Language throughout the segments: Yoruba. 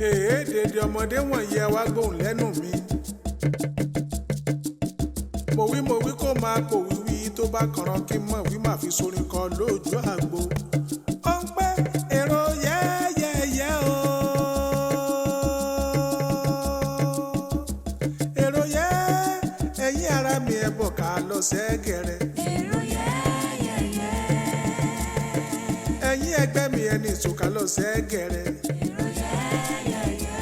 Èé dèdè ọmọdé wọ̀nyí, ẹ wá gbóhùn lẹ́nu mi. Mo wí, mo wí, kó máa pò wíwí tó bá kànràn kí n mọ̀ wí má fi sorin kọ lójú àgbo. Ó ń pẹ́ èrò yẹ́yẹ́yẹ́ o. Èrò yẹ́, ẹ̀yin ara mi, ẹ̀ bọ̀ ká lọ sẹ́gẹ̀rẹ̀. Èrò yẹ́yẹ́yẹ́. Ẹ̀yin ẹgbẹ́ mi, ẹni ìsòkà lọ sẹ́gẹ̀rẹ̀. Èrò yẹ́yẹ́yẹ́.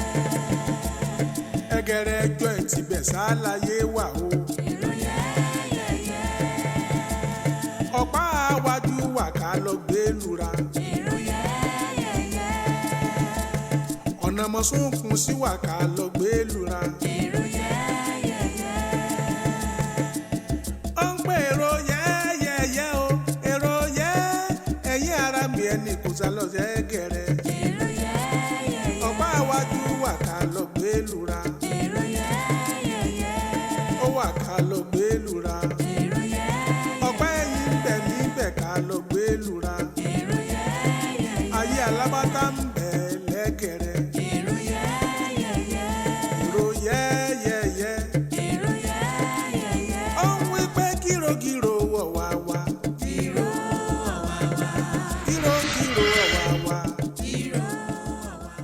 Ẹgẹrẹ ẹjọ́ ẹ̀ tibẹ̀ sáláyé wà o. Èrò yẹ́yẹ́yẹ́. Ọ̀pá àwájú wà ká lọ gbé lura. Èrò yẹ́yẹ́yẹ́. Ọ̀nà mọ̀súnkún sí wà ká lọ gbé lura. Èrò yẹ́yẹ́yẹ́. Ó ń pè èrò yẹ́yẹ́yẹ́ o. Èrò yẹ́, ẹ̀yin ara mi, ẹni kò sá lọ sẹ́gẹ̀rẹ̀. Èrò yẹ́yẹ́yẹ́. Ọ̀pá àwájú wà ká lọ gbé lura. Èrò yẹ́yẹ́yẹ́. Ó wà ká lọ gbé lura. Èrò yẹ́yẹ́yẹ́. Ọ̀pá ẹ̀yìn ń bẹ níbẹ̀ ká lọ gbé lura. Èrò yẹ́yẹ́yẹ́. Ayé alábátá ń bẹ lẹ́gẹ̀rẹ̀. Èrò yẹ́yẹ́yẹ́. Èrò yẹ́yẹ́yẹ́. Èrò yẹ́yẹ́yẹ́. Ó ń wí pé kírokíro wọ̀ wá wá. Ìró ọ̀wàwà. Kírokíro wọ̀ wá wá. Ìró ọ̀wàwà.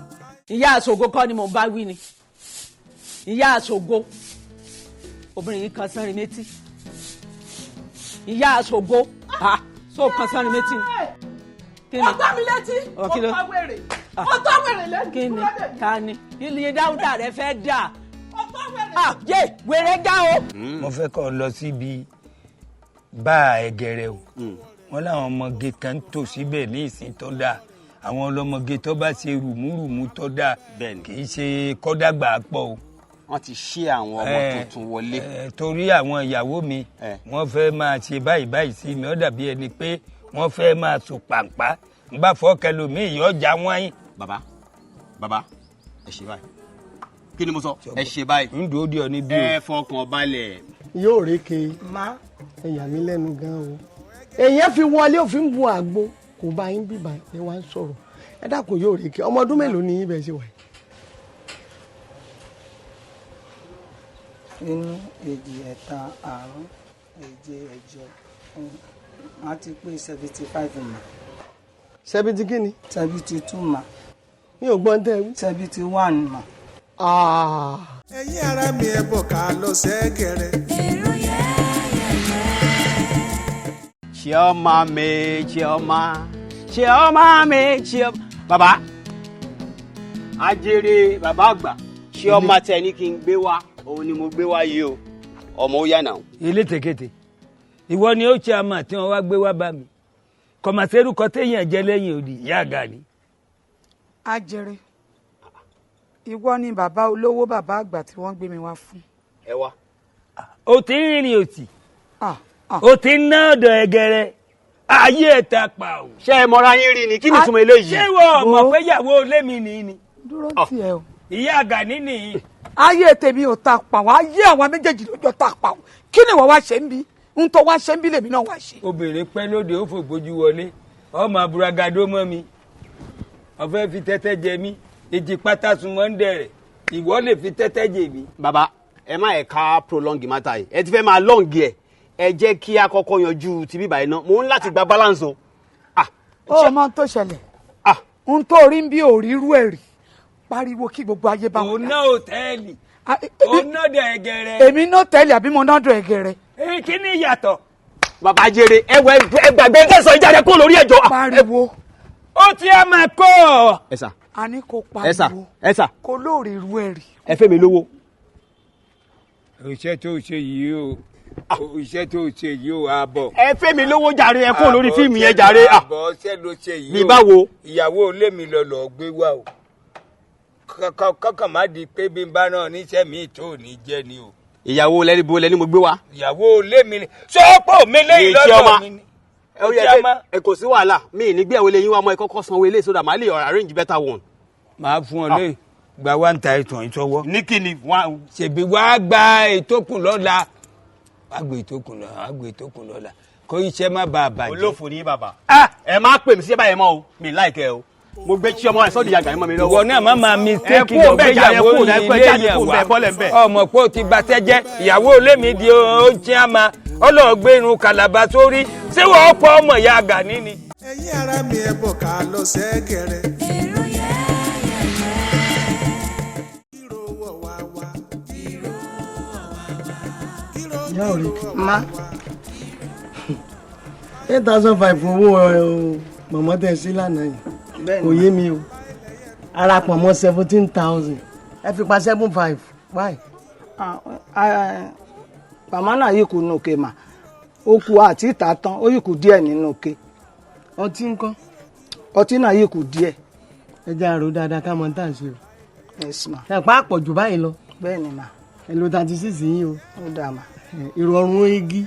Ìyá àṣògo kọ́ ni mò ń bá wí ni. Ìyá àṣògo, obìnrin yìí kan sánrin létí. Ìyá àṣògo, ah, so kan sánrin létí ni. Kí ni? Ó gbá mi létí. Ọ, kí ló- Ó tọ́ wèrè, ó tọ́ wèrè lẹ́nu. Kí ni? Dúró dè mí. Ta ni ilé dáúdà rẹ fẹ́ dà? Ó tọ́ wèrè. Ah, yé wèrè já o. Mo fẹ́ kọ́ lọ síbi bá ẹgẹrẹ o. Wọ́n láwọn ọmọge kan ń tò síbẹ̀ ní ìsìn tó dáa, àwọn ọlọ́mọge tó bá ṣe rùmúrùmú tó dáa. Bẹ́ẹ̀ni. Kì í ṣe kọ́dàgbà pọ̀ o. Wọ́n ti ṣí àwọn ọmọ tuntun wọlé. Torí àwọn ìyàwó mi, wọ́n fẹ́ máa ṣe báyìí báyìí sí mi, ó dàbí ẹni pé wọ́n fẹ́ máa sùn pàǹpá n bá fọ́ kẹlòmíì yọ ọjà wọ́n yín. Bàbá, bàbá, ẹ ṣe báyìí. Kí ni mo sọ? Ẹ ṣe báyìí. Ń dúró di ọ níbí o. Ẹ fọkàn balẹ̀. Yóò réke. Má. Ẹ yà mí lẹ́nu gan o. Èèyàn fi wọlé òfin bu àgbo kò bá yín bíbá ẹ wá ń sọ̀rọ̀. Ẹ dákun, yóò réke, ọmọ ọdún mélòó ni yín bẹ́ẹ̀ ṣe wà yìí? Inú, èjì, ẹ̀ta, àrún, èje, ẹ̀jọ, wọ́n ti pé 75 mà. 70 kí ni? 72 mà. Mi ò gbọ́n tẹ́ ẹ wí. 71 mà. Ah. Ẹ̀yin ara mi, ẹ bọ̀ ká lọ sẹ́gẹ̀rẹ̀. Èrò yẹ́yẹ́yẹ́. Chioma me, Chioma, Chioma me, Chioma. Bàbá ajere, bàbá àgbà, Chioma tẹ ní kí n gbé wá, òun ni mo gbé wá yìí o. Ọmọ ó yà náà. Elétekete, ìwọ ni ó ṣe àmà tí wọn wá gbé wá bá mi kọmọsẹ́rù kọ téèyàn jẹ lẹ́yìn òdì ìyá àgà ni. Ajere, ìwọ ni bàbá olówó, bàbá àgbà tí wọ́n gbé mi wá fún. Ẹ wá. O ti ń rìnrìn òsì. Ah, ah. O ti ń ná ọ̀dọ̀ ẹgẹrẹ ayé ẹ̀ ta pa o. Ṣé ẹ mọra yín rí ni? Kí ni ìtumọ̀ eléyìí? Ṣé ìwọ mọ̀ Wo. pé ìyàwó ilé mi nìyí ni? Dúró tiẹ̀ o. Ìyá àgà ní nìyí. Ayé tèmi ò ta pa wá, ayé àwa méjèèjì lójó ta pa o. Kí ni ìwọ wá ṣe ń bí? Ń tó wá ṣe ń bí lèmi náà wá ṣe. Obìnrin pẹ́ lóde, ó fògbójú wọlé, ọmọ aburagado mọ́ mi, ọ̀fẹ́ fi tẹ́tẹ́ jẹ mí, èjì pátá sunmọ́ ń dẹ̀rẹ̀, ìwọ lè fi tẹ́tẹ́ jẹ mí. Bàbá, ẹ má ẹ̀ ká prolong matter yìí. Ẹ ti fẹ́ máa long ẹ̀. Ẹ jẹ́ kí a kọ́kọ́ yanjú ti bíbá yìí ná. Mo ń láti gba balance o. Ah. Ó mọ ohun tó ṣẹlẹ̀. Ah. Ń tó rí ń bí òrírú ẹ̀ rí, pariwo kí gbogbo ayé bá Òun wọn. náà òtẹ́ẹ̀lì, Ah, òun náà dẹ̀ ẹgẹrẹ. Èmi náà tẹ́lẹ̀ àbí mo náà dùn ẹ̀gẹ̀rẹ̀? Kí ni ìyàtọ̀? Bàbá jèrè, ẹ wọ, ẹ gbàgbé ń tẹ̀sán ìjáde kó lórí ẹjọ́. Pariwo. Ó ti á máa kọ́ ọ. Ẹ sà. A ní kó Ẹ sà. pariwo. Ẹ sà. Kó lóòrírú ẹ̀ rí. Ẹ fẹ́ mi lówó. Iṣẹ́ tó ṣe yìí o, iṣẹ́ tó ṣe yìí o, àbọ̀. Ẹ fẹ́ mi lówó jàre, ẹ kó lórí fíìmù yẹn jàre. Ah. Àbọ̀ ṣẹ́ ló ṣe yìí Bí o. báwo? Ìyàwó ilé mi lọ lọ gbé wá o. Kọ́kàn má di pé bí n bá náà níṣẹ́ mi tó ní jẹ́ ni o. Ìyàwó lẹni bo lẹni mo gbé wá? Ìyàwó ilé mi ni sọ́pọ̀ mi lẹ́yìn Ní lọ́dọ̀ Chioma. mi ni. Ẹ ó yẹ Chioma. ẹ kò sí wàhálà, mi ì ní gbéyàwó lẹ́yìn wa mọ́. Ẹ kọ́kọ́ sanwó ilé sódà màá lè arrange better one. Màá fún ọ lé gba 1,000 ìtọ́wọ́. Ní kí ni one? Ṣèbí wàá gba ètò kù lọ́la, wàá gbé ètò kù lọ́la, wàá gbé ètò kù lọ́la, kó iṣẹ́ má bàa bàjẹ́. Olófò ní bàbá. Ah! Ẹ má pè mí sí báyìí mọ́ o, mi láìkẹ́ o. Mo gbé tí ọmọ ẹ sọ́ọ̀dì yàgà mọ́ mi lọ́wọ́. Ìwọ náà má máa mistake lọ gbé ìyàwó ilé yẹn wá. Ọmọ pé o ti baṣẹ́ jẹ́, ìyàwó ilé mi di oúnjẹ àmà, ọlọ́ọ̀gbé irun kàlàbà sórí, ṣé wọ́n pọ̀ ọmọ ìyá Gani ni? Ẹ̀yin ará mi ẹ bọ̀ ká lọ sẹ́gẹ̀rẹ̀. Èrò yẹ́yẹ́yẹ́. Kíró wọ̀ wá wá. Ìró ọ̀wàwà. Kíró Ìyá kíró òrèké. ọ̀wà Má. wá. 8,500 owó mọ̀mọ́ tẹ̀ sí lánàá yìí kò yé mi o. Ara pọ̀ mọ́ 17,000. Ẹ fi pa 7,500. Why? Pàmò náà yìí kù nù òkè mà ó kù àti ìta tán ó yìí kù díẹ̀ nínú òkè. Ọtí ńkọ́? Ọtí náà yìí kù díẹ̀. Ẹ jẹ́ àrò dáadáa ká mọ tá à ń ṣe o. Yes ma. Ẹ pa àpọ̀jù báyìí lọ. Bẹ́ẹ̀ ni mà. Ẹ lo 36 yín o. Ó dáa mà. Ìrọ̀rùn igi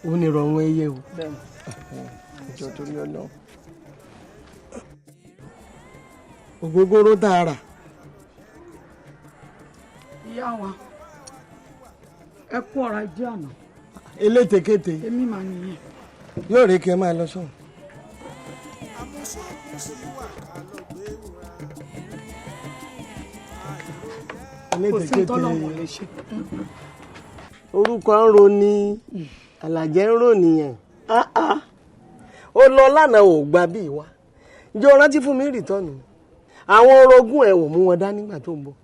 òun ni ìrọ̀rùn ẹyẹ o. Bẹ́ẹ̀ ni. Ìjọ torí Ọlọ́run. Ògógóró tá a rà. Ìyá wa, ẹ kú ọ̀rọ̀ ajé àná. Elétekéte. Èmi mà nìyẹn. Yóò rí kí ẹ máa lọ sọ́hùn. Kò sí tọ́lọ́hún lè ṣe. Orúkọ ń ro ni àlàjẹ́ ń rò nìyẹn. Ó lọ lánàá ò gba bí wa. Ǹjẹ́ o rántí fún mi rìtọ́nù? Àwọn orogún ẹ̀ ò mú wọn dá nígbà tó ń bọ̀.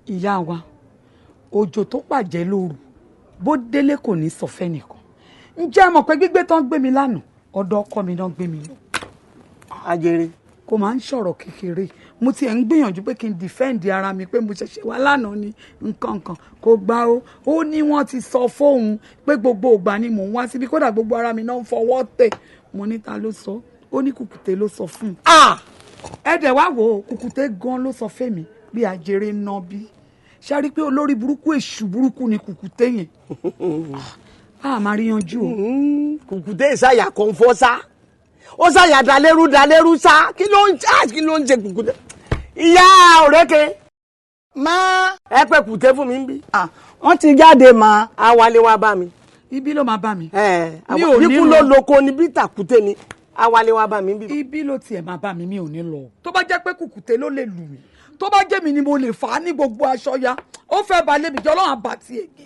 Ìyá wa, òjò tó pàjẹ́ lóru bó délé kò ní sọ fẹ́nìkan. Ǹjẹ́ ẹ mọ̀ pé gbígbé tán gbé mi lánàá, ọ̀dọ̀ ọkọ mi náà gbé mi lọ. Ajere. Kò máa ń sọ̀rọ̀ kékeré. Mo tiẹ̀ ń gbìyànjú pé kí n defend ara mi pé mo ṣẹ̀ṣẹ̀ wá lánàá ni nǹkan kan kò gbà ó. Ó ní wọ́n ti sọ fóun pé gbogbo ìgbà ni mò ń wá síbi, kódà gbogbo ara mi náà ń fọwọ́ tẹ̀. Mo ní ta ló sọ? Ó ní Kùkùté ló sọ fún un. Ẹ dẹ̀ wá wò ó, Kùkùté gan ló sọ fẹ́mi bí ajere ń ná bí. Ṣe rí i pé olórí burúkú èṣù burúkú ni Kùkùté yẹn. A máa rí yanjú o. Kùkùté ìsáyà kan fọ́ sá. Ó sáyà dalérú dalérú sá. Kí ló ń ṣe kí ló ń ṣe Kùkùté? Ìyá òrékè. Má. Ẹ pẹ́ Kùkùté fún mi ń bí. Wọ́n ti jáde mà. A wálé wá bá mi. Ibi ló máa bá mi. Mi ò ní lọ. Bíkú ló loko ni bí tàkúté ni. A wálé wá bá mi bí. Ibi ló tiẹ̀ máa bá mi, mi ò ní lọ. Tó bá jẹ́ pé Kùkùté ló lè lù mí. Tó bá jẹ́ mi ni mo lè fà á ní gbogbo aṣọ ya. Ó fẹ́ balẹ̀ mi jọ Ọlọ́run àbàtì ègé.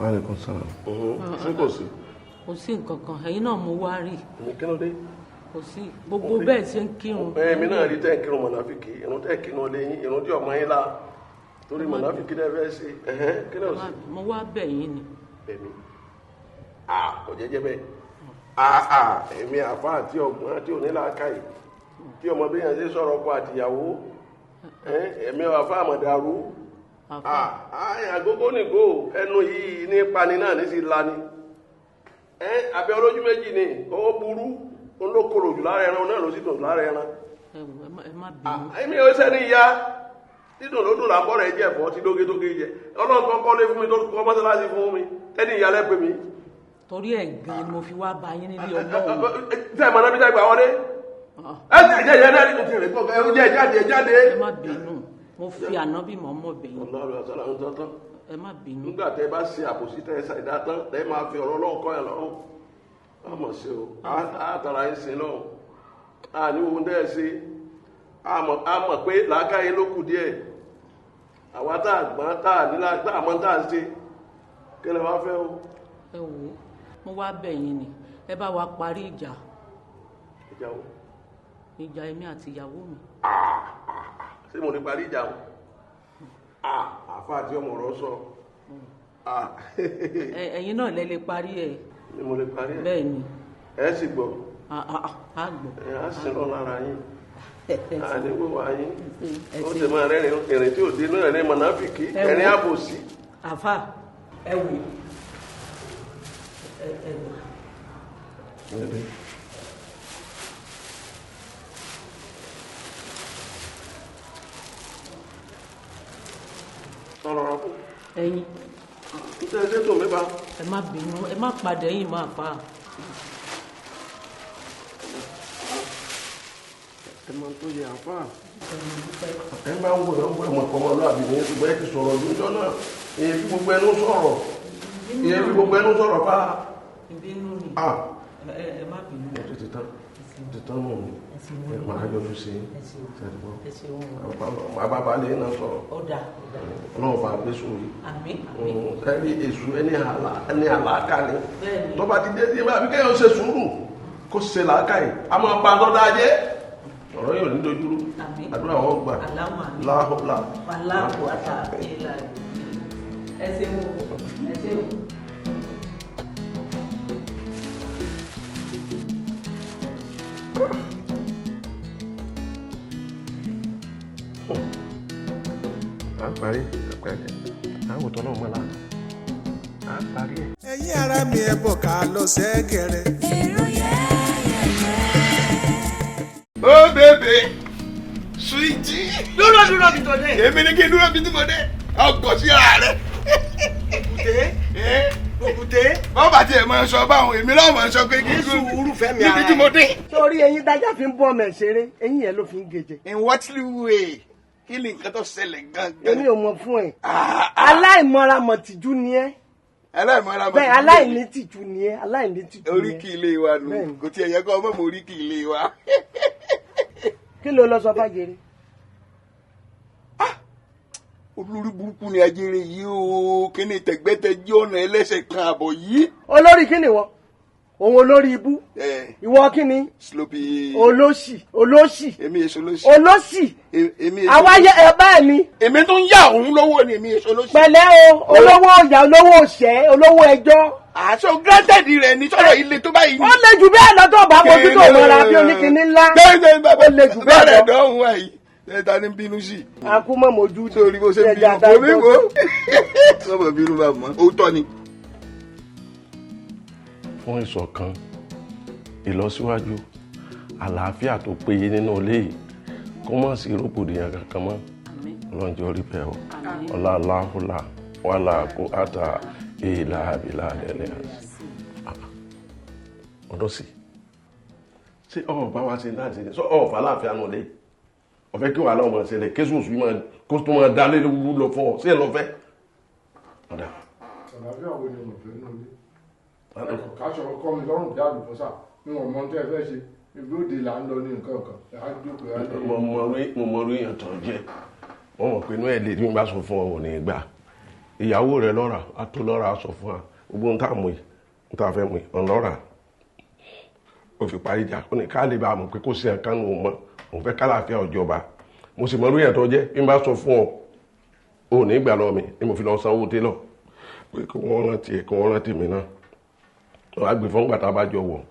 Aleykum salaam. Ṣé kò sí? Kò sí nǹkan kan, ẹ̀yin náà mo wá rí. Kí ló dé? Kò sí, gbogbo bẹ́ẹ̀ ṣe ń kírun. Èmi náà rí tẹ́ ń kírun mọ̀nàfíkì, irun tẹ́ kírun lẹ́yìn, irun tí ọmọ yín la. Torí mọ̀nàfíkì dẹ́ fẹ́ ṣe. Kí ló sí? Mo wá bẹ̀ yín ni. Bẹ̀ mí. Kò jẹ́jẹ́ bẹ́ẹ̀. Èmi àfa àti ọgbọ́n àti onílàákàyè tí ọmọ bí yẹn ṣe sọ̀rọ̀ ọkọ àtìyàwó. Èmi àfa àmọ̀dàrú. Àgógó nìgó ẹnu yìí ní pani náà ní sí lani. Abẹ́ olójú méjì ni ó burú olókorò jù lára ẹran náà ló sì dùn lára ẹran. Ẹ má bínú. Èmi ò sẹ́ni ìyá dídùn ló dùn làbọ̀ rẹ̀ jẹ́ ẹ̀fọ́ tí dógédógé jẹ. Ọlọ́run tó kọ́lé fún mi tó kọ́ mọ́sálásí fún mi ẹni ìyá lẹ́pẹ̀ mi. Torí ẹ̀ gan ni mo fi wá bá yín nílé Ọlọ́run. Ṣé ẹ̀ mọ̀ náà bí jáde gbà wọlé? Ẹ jẹ́ jáde jáde. Ẹ má bínú, mo fi ànábì mọ́ bẹ̀ yín. Ẹ má bínú. Nígbà tẹ bá ṣe àbòsí tẹ ẹ ṣàìdá tán tẹ máa fi ọ̀rọ̀ Ọlọ́run kọ́ ẹ lọ́rùn. A mọ̀ sí o, a tara ẹ sin lọ́hùn. A ní ohun tẹ́ ẹ ṣe. A mọ̀ pé làákàyè ló kù díẹ̀. Àwa tá a gbọ́n tá a nílá tá a mọ̀ tá a ṣe. Kí lẹ wá fẹ́ o? Ẹ wò ó, mo wá bẹ̀ yín ni, ẹ bá wa parí ìjà. Ìjà wo? Ìjà èmi àti ìyàwó mi. Ṣé mo ní parí ìjà o? Àfa àti ọmọ ọ̀rọ̀ sọ. Ẹ̀yin náà lẹ lè parí ẹ̀. Ni mo lè parí ẹ̀. Bẹ́ẹ̀ ni. Ẹ sì gbọ́. A gbọ́. Ẹ á sin lọ lára yín. Àní wíwá yín. Ó sì máa rẹ́rìn ìrìn tí ò dé náà ẹ̀rín mọ̀nàfìkì, ẹ̀rín àbòsí. Àfà, ẹ wò. Ẹ wò. Sọ̀rọ̀ ọ̀rọ̀. Ẹyin. Nítorí ṣé tó mi bá. Ẹ má bínú, ẹ má padà ẹ̀yìn máa fà á. Ẹ máa tó yẹ àfà. Ẹ máa ń wò ẹ ń wọ ẹmọ kan ọlọ́àbí ní ṣùgbọ́n ẹ ti sọ̀rọ̀ lójọ́ náà. Èyí fi gbogbo ẹnu sọ̀rọ̀. Èyí fi gbogbo ẹnu sọ̀rọ̀ bá. Ìbínú ni. Ẹ má bínú. Ẹ ti tán. Ti tán mọ̀ mi. Ẹ máa yọjú sí i. Bàbá balẹ̀ náà sọ̀rọ̀. Ọlọ́run bá gbé sórí. Àmín. Ẹni èṣù ẹni àlàkà ni. Tó bá ti dé sí ibà bí kéèyàn ṣe sùúrù kó ṣe làákà yìí. A máa pa lọ́dọ̀ ajé. Ọ̀rọ̀ yóò ní dojúrú. Àdúrà wọn gbà. Láhùlà. Aláwọ̀ àtà ìlà. Ẹ ṣeun. Ẹ ṣeun. À ń parí àwòtọ́ náà mọ́lá à ń parí ẹ̀. Ẹ̀yin ará mi ẹ bọ̀ ká lọ sẹ́gẹ̀rẹ̀. Èrò yẹ́yẹ́yẹ́. Ó bèbè suwiti. Dúró dúró bí tó dé. Èmi ni kí n dúró bí tí mo dé. Ọgọ̀ sí ara rẹ̀. Òkùté. Òkùté. Bọ́ọ̀ bá tiẹ̀ máa sọ báwọn èmi náà máa sọ pé kí n sùúrù fẹ́mi ara níbi tí mo dé. Sórí eyín dájà fi ń bọ́ ọmọ ẹ̀ ṣeré, eyín yẹn ló fi ń gèjè. In what way? Kí ni nǹkan tó ṣẹlẹ̀ gangan? Èmi ò mọ̀ fún ẹ. Aláìmọ̀ra mọ̀tìjú ni ẹ́. Aláìmọ̀ra mọ̀tìjú. Bẹ́ẹ̀ aláìnítìjú ni ẹ́, aláìnítìjú ni ẹ́. Oríkì ilé wa nù. Kò tiẹ̀ yẹ kó ọmọ mọ oríkì ilé wa. Kí ló lọ sọ fàjèrè? Olórí burúkú ni ajere yìí o, kí ni tẹ̀gbẹ́tẹ̀jí ọ̀nà ẹlẹ́sẹ̀ kan àbọ̀ yìí. Olórí kí ni wọ? Òun olórí ibú. Ìwọ kí ni? Sloppy. Olóṣì, olóṣì. Èmi èso lóṣì. Olóṣì. Èmi èso. Àwa yẹ ẹ báyìí ni. Èmi tó ń yá òun lọ́wọ́ ni èmi èso lóṣì. Pẹ̀lẹ́ o, olówó ìyá, olówó òṣẹ́, olówó ẹjọ́. Àṣọ granted rẹ̀ ní sọ̀rọ̀ ilé tó báyìí. Ó le jù bẹ́ẹ̀ lọ tó bá mójútó mọ́ra bí oníkinní ńlá. Ó le jù bẹ́ẹ̀ lọ. Bẹ́ẹ̀ dọ́hùn wá yìí. Ẹ ta ni bínú sí. Akú mọ́ mojú. Sórí bó ṣe bínú. Mo bí wo. Sọ́mọ bínú bá mọ́. Òótọ́ ni. Fún ìṣọ̀kan, ìlọsíwájú, àlàáfíà tó péye nínú ilé yìí, kó má sí rògbòdìyàn kankan mọ́. Ọlọ́run jẹ́ orí bẹ́ẹ̀ o. Ọlá aláhùlà wàhálà kó àtà ìlà àbílà àdẹ́lẹ̀. Ọdún sí. Ṣé ọ̀ bá wa ṣe náà ṣe ni? Sọ ọ̀ fàlàáfíà nù lé. Ọ̀fẹ́ kí wàhálà ọmọ ṣẹlẹ̀ kéṣù oṣù yìí kó tó máa dá lé lọ fún ọ. Sí ẹ lọ fẹ́? Ọ̀dà. Àlàáfíà wo ni mo fẹ́ nù lé? Káṣọ kọ́ mi lọ́rùn bí àlùbọ́sà mi ò mọ ohun tí ẹ fẹ́ ṣe ibi òde là ń lọ ní nǹkan kan á jókòó á lè. Mo mọ orí èèyàn tó jẹ́. Wọ́n mọ̀ pé inú ẹ̀ lè ní bá sọ fún ọ ò ní gbà. Ìyàwó rẹ̀ lọ́ra á tó lọ́ra á sọ fún wa gbogbo ohun tá a mú yìí ohun tá a fẹ́ mú yìí ọ̀n lọ́ra. Ó fi parí ìjà ó ní ká lè bá a mọ̀ pé kò sí ẹ̀ka nù mọ́ òun fẹ́ kálàáfíà ọjọba. Mo sì mọ orí èèyàn tó jẹ́ bí n bá sọ fún ọ ò ní gbà lọ mi ni mo fi lọ sanwó télọ̀ pé kí wọ́n rántí ẹ̀ kí wọ́n rántí mi náà. Àgbè fún gbàtà bá jọ wọ̀.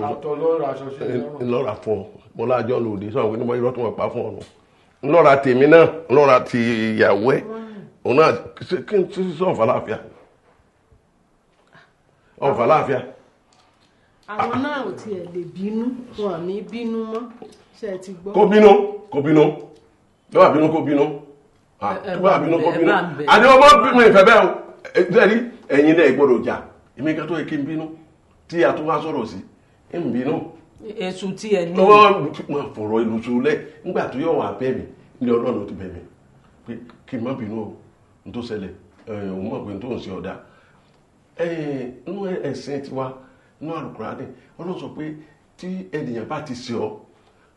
Àtọ̀ lọ́ra aṣọ sí lọ́rùn. Ńlọ́ra fún ọ mo lájọ́ lòdì sọ̀rọ̀ pé níbo irọ́ tó wọ́n pa fún ọ nù. Ńlọ́ra tèmi náà ńlọ́ra ti ìyàwó ẹ̀ òun náà kí n sọ ọ̀fà láàfíà. Ọ̀fà láàfíà. Àwọn náà ò tiẹ̀ lè bínú, wọn ò ní bínú mọ́, ṣé ẹ ti gbọ́. Kó bínú, kó bínú, tó bá bínú kó bínú, tó bá bínú kó bínú. Àní ọmọ mi ìfẹ́ bẹ́ẹ̀ o, ẹ̀yin náà gbọ́dọ̀ jà. Èmi kan tó yẹ kí n bínú tí a tún wá sọ̀rọ̀ sí ń bínú. Èṣù tí ẹ ní. Wọ́n máa fọ̀rọ̀ ìlú sulẹ̀ nígbà tó yọ̀ wá bẹ̀ mí ní Ọlọ́run ti bẹ̀ mí pé kí n má bínú o n tó ṣẹlẹ̀ òun mọ̀ pé n tó ń ṣe ọ̀dà. Nínú ẹ̀sìn tiwa nínú Àlùkùránì Ọlọ́run sọ pé tí ènìyàn bá ti ṣe ọ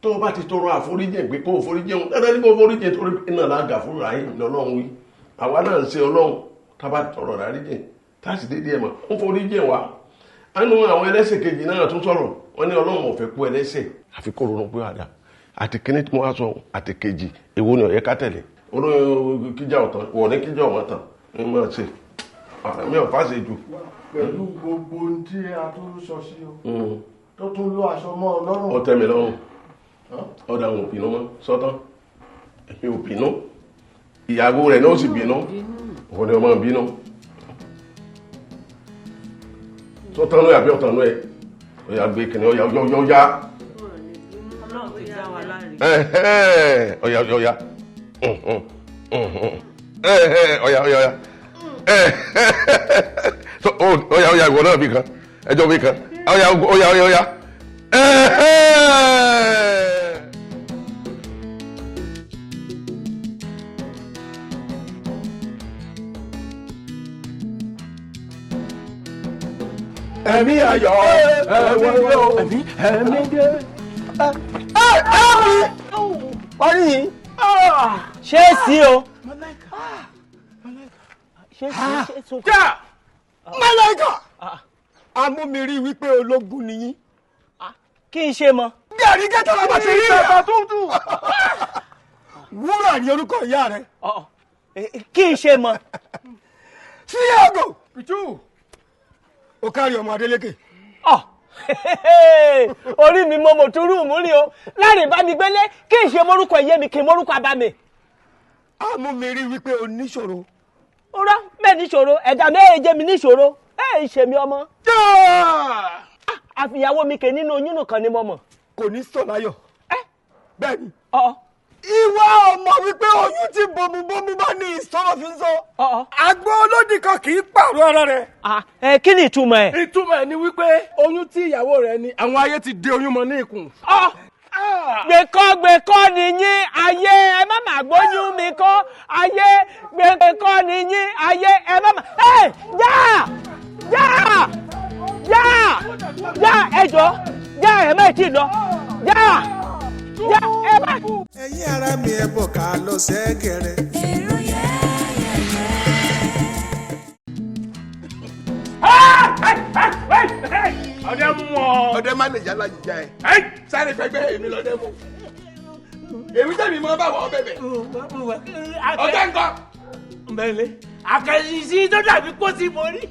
tó o bá ti tọrọ àforíjì pé kó o foríjì òun dandan ní kó o foríjì torí iná làgà fúnra yìí lọ́lọ́run wí. Àwa náà ń ṣe Ọlọ́run tá a bá tọrọ àforíjì táàsì dédé ẹ̀ mọ̀ ń forí jẹ̀ wá. Àánú àwọn ẹlẹ́sẹ̀ kejì náà tún sọ̀rọ̀ wọ́n ní Ọlọ́run ò fẹ́ kú ẹlẹ́sẹ̀ àfi kó ronú pé àdá àti kíní tí mo wá sọ àti kejì èwo ni ó yẹ ká tẹ̀lé olóyún kíjà ọ̀tàn wọ̀ ní kíjà ọ̀mọ̀ tán ní mọ̀ ṣe mi ò fàṣẹ jù. Pẹ̀lú gbogbo ohun tí a tún sọ sí o tó tún lọ aṣọ mọ́ ọ lọ́rùn. Ó tẹ́ mi lọ́rùn Ọ̀dà òun ò bínú mọ́ sọ́tán. Èmi ò bínú. Ìyàwó rẹ̀ náà sì bínú. Òun ni ọmọ bínú. Sọ́tán ló yà bí ọ̀tàn ló yẹ. Ọ̀yà gbé kìnìún ọ̀yà ọ̀yà ọ̀yà. Ọlọ́run ti dá wa láre. Ọ̀yà ọ̀yà ọ̀yà. Ọ̀yà ọ̀yà ọ̀yà. Ọ̀yà ọ̀yà ìwọ náà bí kan. Ẹjọ́ bí kan. Ọ̀yà ọ̀yà ọ̀yà ọ̀yà. Ẹ̀mí ayọ̀ ẹ̀wọ̀n ẹ̀mí ẹ̀mí dé. Parí yìí. Ṣé é sí o? Ṣé sí ṣé so. Já! Màláíkà! Amúmirí wípé ológun ni yín. Kí n ṣe mọ. Gàrí kẹta la bá ti rí rẹ̀. Wúrà ni orúkọ ìyá rẹ̀. Kí n ṣe mọ. Síyàgò! Pìtú! Ó kárí ọmọ Adélékè. Orí mi mo mọ̀ tó rú mú rí o. Láàrin bá mi gbélé, kí n ṣe morúkọ ìyé mi kí n morúkọ abá mi. Amúmirí wípé o níṣòro. Ó rá bẹ́ẹ̀ níṣòro, ẹ̀dá méje mi níṣòro, ẹ̀ ṣe mi ọmọ. Àfìyàwó mi kè nínú oyún nìkan ni mo mọ̀. Kò ní sọ láyọ̀. Bẹ́ẹ̀ni. Ìwọ ọmọ wípé oyún tí bomubomu bá ní ìsọ̀rọ̀ fi ń sọ. Àgbo olódì kan kì í pààrọ̀ ara rẹ̀. Ẹ kí ni ìtumọ̀ ẹ̀? Ìtumọ̀ ẹ̀ ni wípé oyún tí ìyàwó rẹ̀ ní àwọn ayé ti de oyún mọ́ ní ikùn. Gbẹ̀kọ́ gbẹ̀kọ́ ni yín ayé ẹ má má gbóyún mi kọ́ ayé gbẹ̀kọ́ ni yín ayé ẹ má má. Ẹ já já já já ẹ jọ já ẹ má tí ì lọ já já ẹ má. Ẹ̀yin ará mi ẹ bọ̀ ká lọ sẹ́gẹ̀rẹ̀. Èrò yẹ́yẹ́yẹ́. Ọdẹ mú ọ. Ọdẹ má lè yálà jíjà ẹ. Sáré fẹgbẹ́ èmi lọ́dẹ mú. Èmi tẹ̀mí mọ́ bá wọ bẹ̀bẹ̀. Ọdẹ ńkọ́. Nbẹ̀lẹ̀ àkànṣe tó dàbí kó sí borí.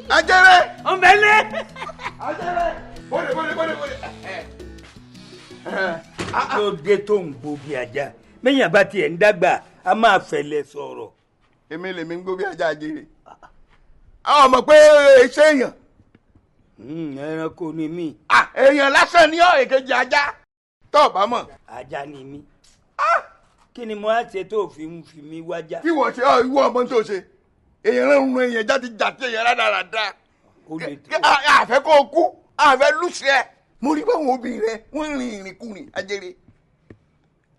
Ajẹ́rẹ́. Nbẹ̀lẹ̀. Ajẹ́rẹ́. Bóde bóde bóde bóde. Ló dé tó ń gbó bí ajá mẹ́yìn bá tiẹ̀ ń dàgbà a máa fẹ̀lẹ̀ sọ̀rọ̀. Èmi lèmi ń gbó bí ajá jèrè. Àwọn ọmọ pé ṣé èèyàn. Ẹranko ni mí. Èèyàn lásán ni ọ́ èkejì ajá tó o bá mọ̀. Ajá ni mí. Kí ni mo á ṣe tó fi ń fi mí wájà. Kí wọ́n ṣe ọ ìwọ ọmọ tó ṣe èèyàn rẹ̀ ń rún èèyàn jáde jàti èèyàn rádaràda. Àfẹ́ kó o kú àfẹ́ lùsẹ̀. Mo rí báwọn obìnrin rẹ wọ́n rìn ìrìnkúrìn ajere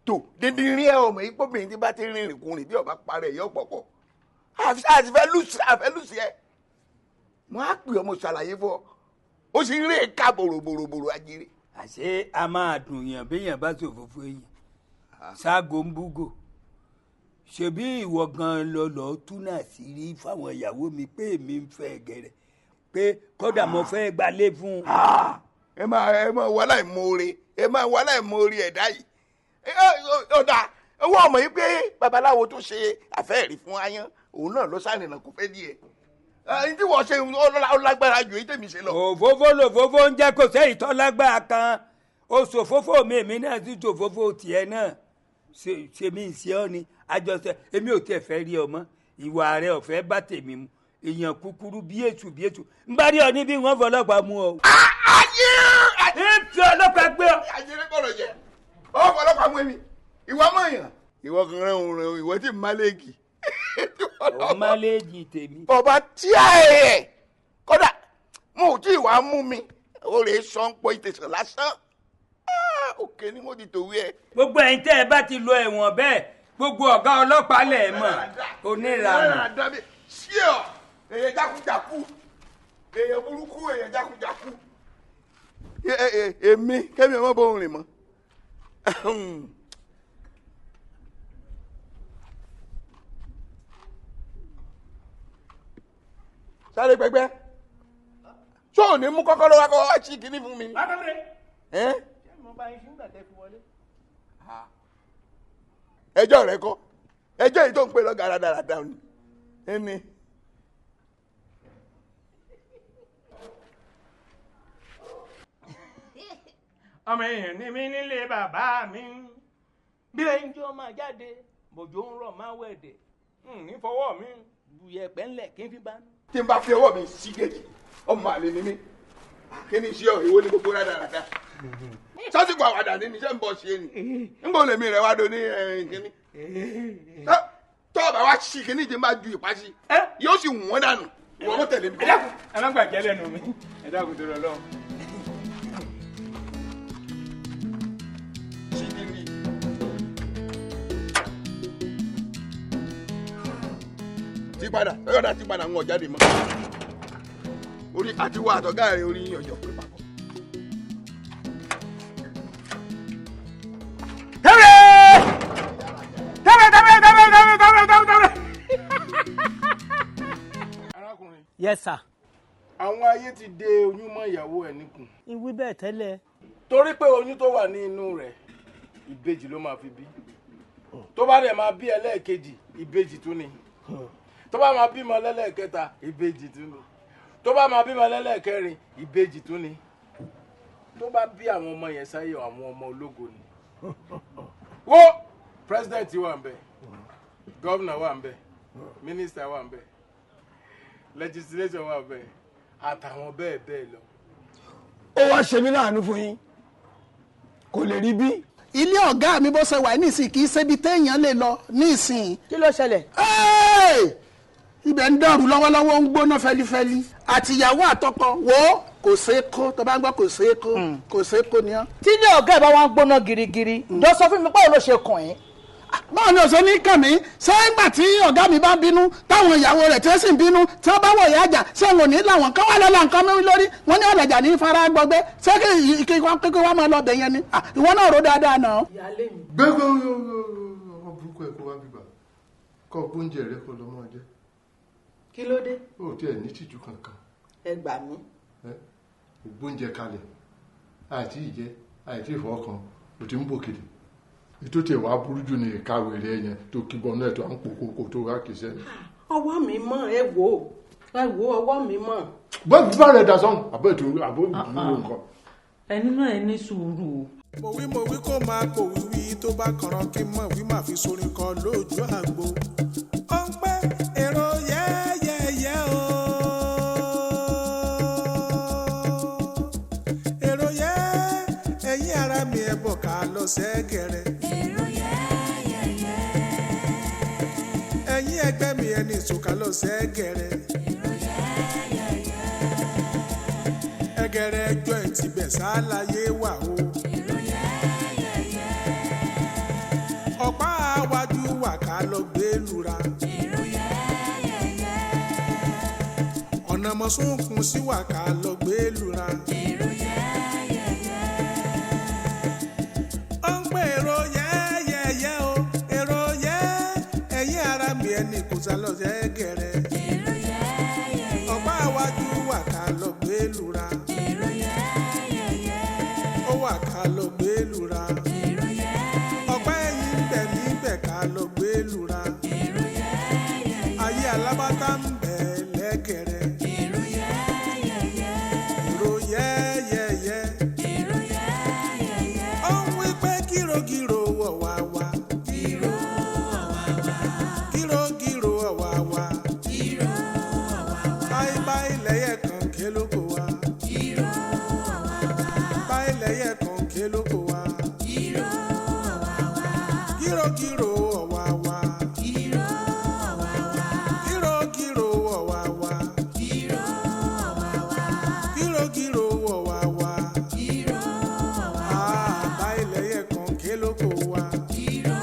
tó dídín rí ẹ ọmọ yìí pọ́bìnrin tí bá ti rìn ìrìnkúrìn bí ọba parẹ́ yọ pọ̀pọ̀ àti fẹ́ lùsẹ̀ àfẹ́ lùsẹ̀ mo á pè ọmọ ṣàlàyé fún ọ ó sì ń rí ẹ̀ka bòròbòròbòrò ajere. Àṣé a máa dùn yàn béèyàn bá ṣòfófó yìí ṣáàgó ń búgò ṣebí ìwọ gan lọ lọ túnà sí rí fáwọn ìyàwó mi pé èmi ń fẹ́ gẹ̀rẹ̀ pé kódà mo fẹ́ gbalé fún un. Ẹ máa wà láì moore ẹ máa wà láì moore ẹ̀dá yìí ọ̀dà owó ọmọ yìí pé babaláwo tó ṣe àfẹ́ẹ̀rí fún ayan òun náà ló sàrìnà kó fẹ́ díẹ̀ ẹni tí wọ́n ṣe ó lágbára ju èyí tèmi ṣe lọ. Òfófó lòfófó ń jẹ́ kò sẹ́yìn tó lágbára kan ó ṣòfófó mi èmi náà sì ṣòfófó tiẹ̀ náà ṣe mí ṣe ọ́ ni àjọṣe èmi ò tiẹ̀ fẹ́ rí ọ mọ́ ìwà rẹ ọ̀fẹ́ bá tèmi mu èèyàn kúkúrú bí èṣù bí èṣù ń bá rí ọ níbí wọ́n fọlọ́pàá mú ọ. Ayé ń fi ọlọ́pàá gbé ọ. Ayé kọ̀rọ̀ jẹ ọ fọlọ́pàá mú mi ìwọ mọ̀ yàn ìwọ kan rẹ̀ ń rẹ̀ ìwọ tí máléèkì. Ò máléèjì tèmi. Bọ̀bá tí a ẹ̀ kódà mo ò tí ì wá mú mi ó lè sọ ń pọ ìtẹ̀sán lásán òkè ni mo ti tòwí ẹ. Gbogbo ẹ̀yin tẹ́ ẹ bá ti lọ ẹ̀wọ̀n bẹ́ẹ̀ gbogbo ọ̀gá ọlọ́pàá lẹ̀ mọ̀ oníranù. Ṣé ọ èèyàn jákujàku èèyàn burúkú èèyàn jákujàku èmi kẹ́mi ọmọ bò ń rìn mọ́. Sáré pẹpẹ ṣó ò ní mú kọ́kọ́rọ́ wá kọ́ wá sí kinní fún mi. Ẹjọ́ rẹ kọ́ ẹjọ́ yìí tó ń pè lọ́gàá rádaràda ni ẹni. Ọmọ èèyàn ní mí nílé bàbá mi. Bí ẹni tí ó máa jáde, bòjò ń rọ̀ máa wẹ̀dẹ̀. Ní fọwọ́ mi, yẹ̀pẹ̀ ńlẹ̀ kí n fi bá mi. Tí n bá fi ọwọ́ mi sí kejì, ọmọ àlè ni mí. Kí ni iṣẹ́ ìwọ ní gbogbo rádaràda? Sásìkò àwàdà ní níṣẹ́ ń bọ̀ ṣe ni. Ń bò lèmi rẹ̀ wá do ní kíní. Tọ́ ọ̀bà wa ṣì kíní tí n bá ju ìpá sí, yóò sì wọ́n dànù. Ìwọ mọ̀ tẹ̀lé mi. Ẹ dákun, ẹ má gbàjẹ́ lẹ́nu mi. Ẹ dákun tó lọ lọ́wọ́. Tí padà, ọ̀yọ̀dà tí padà ń wọ̀ jáde mọ́. Orí àti wọ àtọ̀gá rẹ̀ orí yín ọjọ́ pé papọ̀. Tẹ́lẹ̀! Tẹ́lẹ̀ tẹ́lẹ̀ tẹ́lẹ̀ tẹ́lẹ̀ tẹ́lẹ̀ tẹ́lẹ̀ tẹ́lẹ̀. Arákùnrin. Yes sir. Àwọn ayé ti de oyún mọ́ ìyàwó ẹ̀ níkùn. Ìwí bẹ́ẹ̀ tẹ́lẹ̀. Torí pé oyún tó wà ní inú rẹ̀, ìbejì ló máa fi bí. Tó bá dẹ̀ máa bí ẹlẹ́ẹ̀kejì, ìbejì tún ni. Tó bá máa bímọ lẹ́lẹ́ẹ̀kẹta, ìbejì tún ni. Tó bá máa bímọ lẹ́lẹ́ẹ̀kẹrin, ìbejì tún ni. Tó bá bí àwọn ọmọ yẹn sáyé, àwọn ọmọ ológo ni. Wo president wà ń bẹ̀, governor wà ń bẹ̀, minister wà ń bẹ̀, legislature wà ń bẹ̀, àtàwọn bẹ́ẹ̀ bẹ́ẹ̀ lọ. Ó wá ṣe mí láàánú fún yín, kò lè rí bí. Ilé ọ̀gá mi bó ṣe wà nísìnyí kì í ṣe ibi téèyàn lè lọ nísìnyí. Kí ló ṣẹlẹ̀? Ibẹ̀ ń dọ̀rù lọ́wọ́lọ́wọ́, ń gbóná fẹlifẹli. Àtìyàwó àtọkọ wo kò ṣeé kó, tó bá ń gbọ́ kò ṣeé kó, kò ṣeé kó ni ọ́. Tí ilé ọ̀gá ẹ̀ bá wá ń gbóná girigiri, jọ sọ fún mi báwo ló ṣe kàn yín. Báwo ni òṣèlú ní kàn mí? Ṣé ńgbà tí ọ̀gá mi bá bínú, táwọn ìyàwó rẹ̀ tí ó sì ń bínú, tí wọ́n bá wọ̀ ìyá àjà, ṣé wọn ò ní làwọn kan wà lọ́la nǹkan mẹ́rin lórí? Wọ́n ní ọ̀làjà ní fara gbọgbẹ́, ṣé kí wọ́n máa lọ bẹ̀ yẹn ni? Ìwọ náà rò dáadáa náà. Gbégbé ọmọ burúkú ẹ kó wá bíbà, kọ́ gbóúnjẹ rẹ kó lọ mọ́ ọ jẹ́. Kí ló dé? Ó tiẹ̀ ní tìjú kankan. Ẹ gbà mí. Ò gbóúnjẹ kalẹ̀, àìtí ìjẹ, àìtí ìfọwọ́kan, ò ti ń bò kiri. Ètò tiẹ̀ wàá burú jù ní ìka wèrè yẹn tó kí bọ́ náà tó à ń pò kókó tó wá kì í sẹ́nu. Ọwọ́ mi mọ̀, ẹ wò ó, ẹ wò ó, ọwọ́ mi mọ̀. Bọ́ọ̀lù bá rẹ̀ dà sọ́hùn, àbọ̀ ètò àbọ̀ ìdúró nǹkan. Ẹni náà ẹ ní sùúrù o. Mo wí mo wí kó máa kò wíwí, tó bá kànràn kí n mọ̀ wí máa fi sorin kọ lójú àgbo. Ó ń pẹ́ èrò yẹ́yẹ́yẹ́ o. Èrò yẹ́ ẹ̀yin ara mi ẹ̀ bọ̀ ká lọ sẹ́gẹ̀rẹ̀. Èrò yẹ́yẹ́yẹ́. Ẹ̀yin ẹgbẹ́ mi ẹni ìsòkà lọ sẹ́gẹ̀rẹ̀. Èrò yẹ́yẹ́yẹ́. Ẹgẹrẹ ẹjọ́ ẹ̀ ti bẹ̀ sáláyé wà o. Èrò yẹ́yẹ́yẹ́. Ọ̀pá àwájú wà ká lọ gbé lura. Èrò yẹ́yẹ́yẹ́. Ọ̀nà mọ̀súnkún sí wà ká lọ gbé lura. Èrò yẹ́yẹ́yẹ́. Ó ń pè èrò yẹ́yẹ́yẹ́ o. Èrò yẹ́ ẹ̀yin ara mi ẹni kò sá lọ sẹ́gẹ̀rẹ̀. Èrò yẹ́yẹ́yẹ́. Ọ̀pá àwájú wà ká lọ gbé lura. Èrò yẹ́yẹ́yẹ́. Ó wà ká lọ gbé lura. Èrò yẹ́yẹ́yẹ́. Ọ̀pá ẹ̀yìn ń bẹ níbẹ̀ ká lọ gbé lura. Èrò yẹ́yẹ́yẹ́. Ayé alábátá ń bẹ lẹ́gẹ̀rẹ́. Èrò yẹ́yẹ́yẹ́. Èrò yẹ́yẹ́yẹ́. Èrò yẹ́yẹ́yẹ́. Ó ń wí pé kírogíro wọ̀ wá wá. Kíró ọ̀wàwà. Kírogíro ọ̀wà wá. Kíró ọ̀wàwà. Báyìí lẹ́yẹ̀ kan ké lóko wa. Kíró ọ̀wàwà. Báyìí lẹ́yẹ̀ kan ké lóko wa. Kíró ọ̀wàwà. Kírogíro ọ̀wà wá. Kíró ọ̀wàwà. Kírogíro ọ̀wà wá. Kíró ọ̀wàwà. Kírogíro ọ̀wà wá. Kíró ọ̀wàwà. Báyìí lẹ́yẹ̀ kan ké lóko wa. Kíró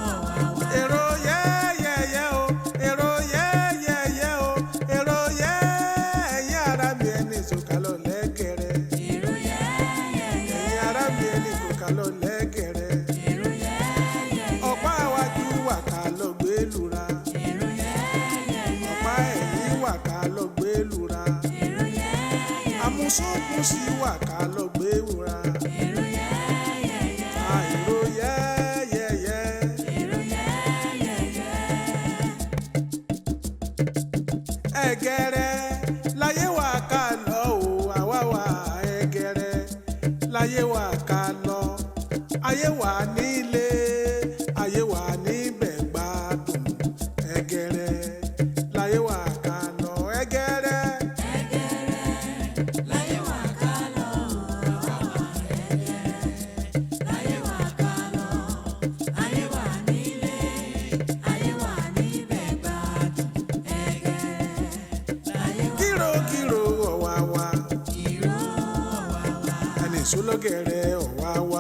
ọ̀wàwà. Èrò yẹ́yẹ́yẹ́ o, èrò yẹ́yẹ́yẹ́ o, èrò yẹ́yẹ́ ara mi ẹni sọ̀kalọ̀ lẹ́gẹ̀rẹ́. Èrò yẹ́yẹ́yẹ́. Ẹ̀yin ará mi ẹni sọ̀kalọ̀ lẹ́gẹ̀rẹ́. Èrò yẹ́yẹ́yẹ́. Ọ̀pá àwájú wà ká lọ gbé lura. Èrò yẹ́yẹ́yẹ́. Ọ̀pá ẹ̀yìn wà ká lọ gbé lura. Èrò yẹ́yẹ́yẹ́. Àmúsùnkùn sí wà ká lọ gbé lura. Èrò yẹ́yẹ́yẹ́. Èrò yẹ́yẹ́yẹ́. Èrò yẹ́yẹ́yẹ́. Ẹ̀gẹ̀rẹ̀ láyé wà ká lọ o, àwa wà ẹ̀gẹ̀rẹ̀ láyé wà ká Ayé wà nílé, ayé wà níbẹ̀ gbádùn ẹgẹ́. Láyé wà. Kírokírò ọ̀wàwà. Ẹni ìṣólọ́gẹ̀rẹ̀ ọ̀wàwà.